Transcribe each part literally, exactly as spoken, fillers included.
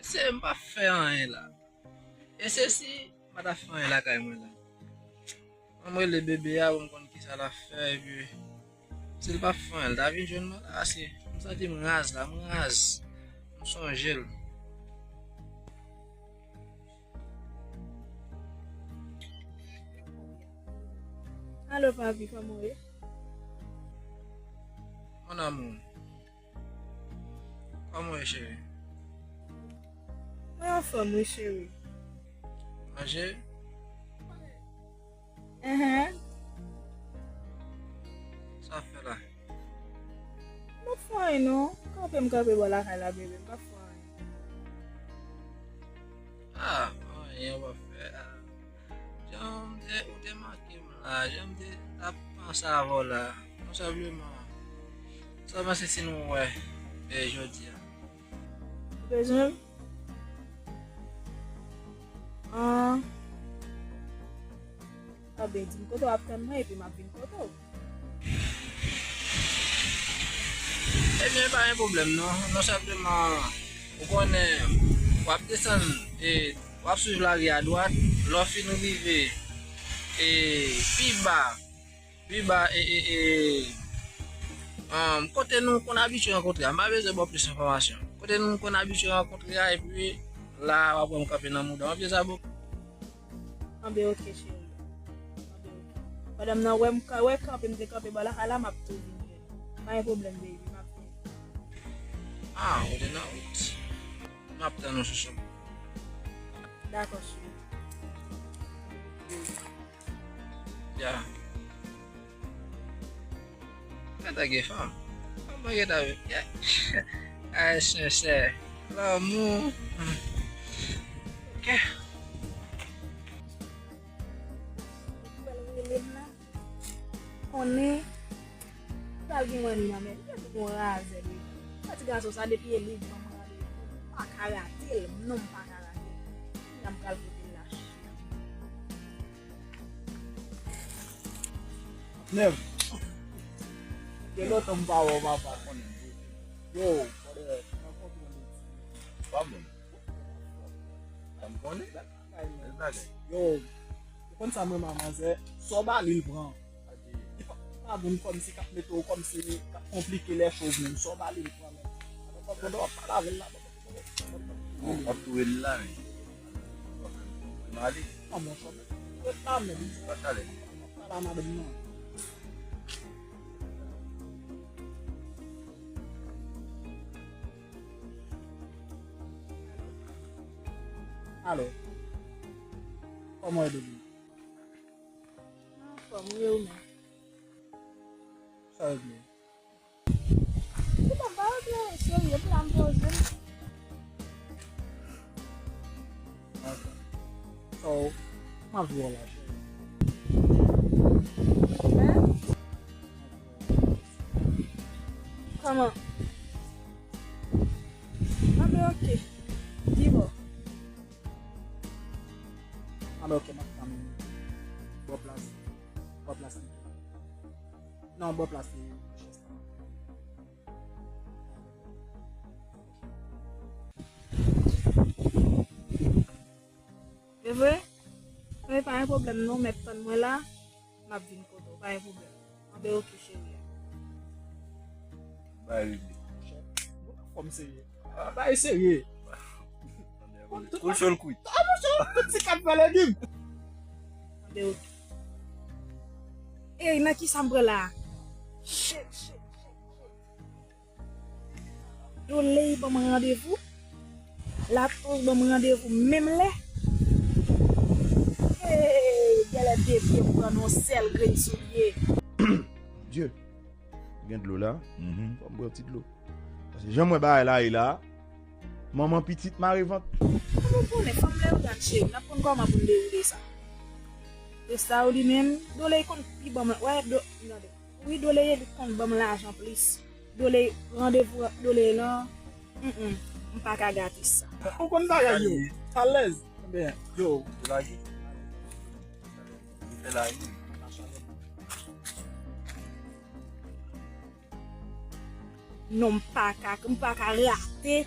Se m pa fè anyen la. E se si m pa ta fè anyen lakay mwen la. An m rele bebe a pou m konn kisa l ap fè, epi si l pa fè anyen, l ta vin jwenn mwen la, paske m santi m raz la, m raz. M sonje l. Alo, papi, kòman w ye? Mon amour, kòman w ye, cheri? Mwen anfòm, wi, cheri. Manje? Enhen. Sa w ap fè la? M p ap fè anyen, non. Kanpe m kanpe bò lakay la, bebe. M p ap fè anyen. Ah, anyen w p ap fè. Ah. Jan m te, ou te manke m la, jan m te ap panse avè w la, konsa vle man. Sa w panse si nou wè, e, jodi a? Ou bezwen m? An. Anben, di m kote w ap tann mwen, epi m ap vin kote w. Ebyen, pa gen pwoblèm non. Non sèlman, ou konnen, w ap desann, e, w ap swiv lari a dwat. Lè w fin rive, e, pi ba, pi ba, e, e, e, um, kote nou konn abitye rankontre a. M pa bezwen ba w plis enfòmasyon. Kote nou konn abitye rankontre a, epi la, w ap wè m kanpe nan mouda w. Anben, sa bon? Anben, oke, cheri. Anben, oke. Pandan m nan wè m ka-, wè kanpe m te kanpe bò lakay la, m ap tou vin jwenn ou. Pa gen pwoblèm, baby, m ap vini. Ah, ou te nan wout. M ap tann ou, chouchou. Dakò, cheri. Ya. Gade gen fanm. Fanm mwen gentan vin. Ay, sensè. Lanmou. Ok. Konnen pral gen mani nan men li, epi gon razè li. Sa ti gason sa depi e li ban m randevou, m pa ka rate l, non m pa ka rate l. Kounya m pral pote l la. Nèf. Gen lontan m pa wè w, papa. Yo, brother, nan kont mwen li. Pa bon. Sa m konnen. Bèl bagay. Yo, ou konn sa mwen renmen manzè, sa w ba li l pran. Li pa, li pa bon kòmsi k ap mete w kòmsi k ap konplike lè cho menm. Sa w ba li l pran menm. Pandan w ap pale avè l la, w ap toure l la menm. Mwen ale. Non, monchè, ret la menm. Pa talè. Pale a madanm nan. Alo. Kòman w ye, baby? Anfòm, wi, ou menm? Sa regle? Ou konn pa regle, serye, m la m poze m. Ok. So, m ap jwe w la, cheri. Hein? Kòman? Anben, ok. Di bò. Anben, ok, m ap tann ou bò plas, bò plas li. Non, bò plas li. E vre? Anben, pa gen pwoblèm non, mèt tann mwen la, m ap vin kote w, pa gen pwoblèm. Anben, ok, cheri. Bay regle. Monchè, nou pa fòm serye. Bay serye. Kou cho l kwit. Ah, monchè, tout se k ap fè legim. Anben, ok. Ey, nan kisa m pran la? Shit, shit, shit, shit. Doley ban m randevou. Latos ban m randevou menm lè. Hey, genlè devye m pran yon sèl grenn soulye. Dye, gen dlo la. Fò m bwè yon ti dlo. Paske jan m wè bagay la ye la, manman pitit mare vant. Kòman w konnen? Fanm lè yo gad cheri, n ap konn kòman pou n dewoule sa. Resta yo li menm, Doley konn pi ban m, wè, do, gade. Wi, Doley li konn ban m lajan plis. Doley, randevou Doley lan, mm, mm, m pa ka gate sa. Ou konn bagay yo. Alèz. Ebyen, yo. Lage. Fè lage. Non, m pa ka, m pa ka rate.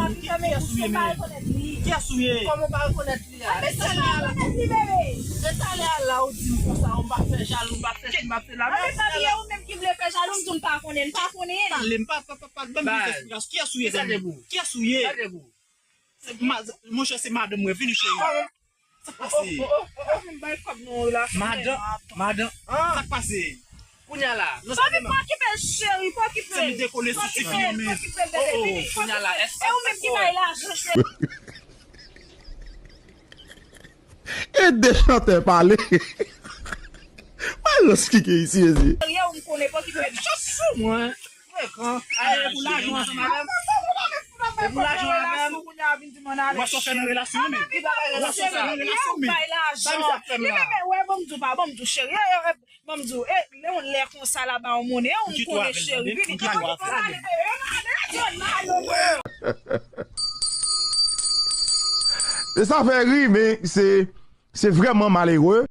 papi, fèmen bouch ou, pa rekonèt li. Kiyès ou ye? Kòman w pa rekonèt li a? Anben sa la, rekonèt li, bebe. E talè a la ou di m konsa, ou m pa fè jalou, m pa fè si, m pa fè la. Anben papi, e ou menm ki vle fè jalou, m di w m pa konnen, m pa konnen. Talè, m pa, pa, pa, pa, ban m plis esplikasyon. Kiyès ou ye, zanmi? Kiyès ou ye? Monchè, se madanm mwen, vini cheri. Sa k pase? Madan, madan, sa k pase? Kounye a la, non sèlman pa okipe l, cheri, pa okipe l. Se li dekole sou ti fi yo, men. Oh, oh, kounye a la, èske e ou menm ki bay lajan, cheri? E de chantè pale. Mwen rans kike isi, ezi. Serye, ou m konnen pa okipe l. Chans sou mwen. Frekan. Aye, e pou lajan ansanm avè m. E pou lajan avè m. Ou wè sa w fè nan relasyon an, men. Ou wè sa w fè nan relasyon, men. Sa misye ap fè m la. Li menm, wè, ban m di w pa, ban m di w cheri. Ban m di w, e, lè yon lè konsa la ba w monnen, ou m konnen cheri. Vini. E sa fè ri, men se, se vrèman malere.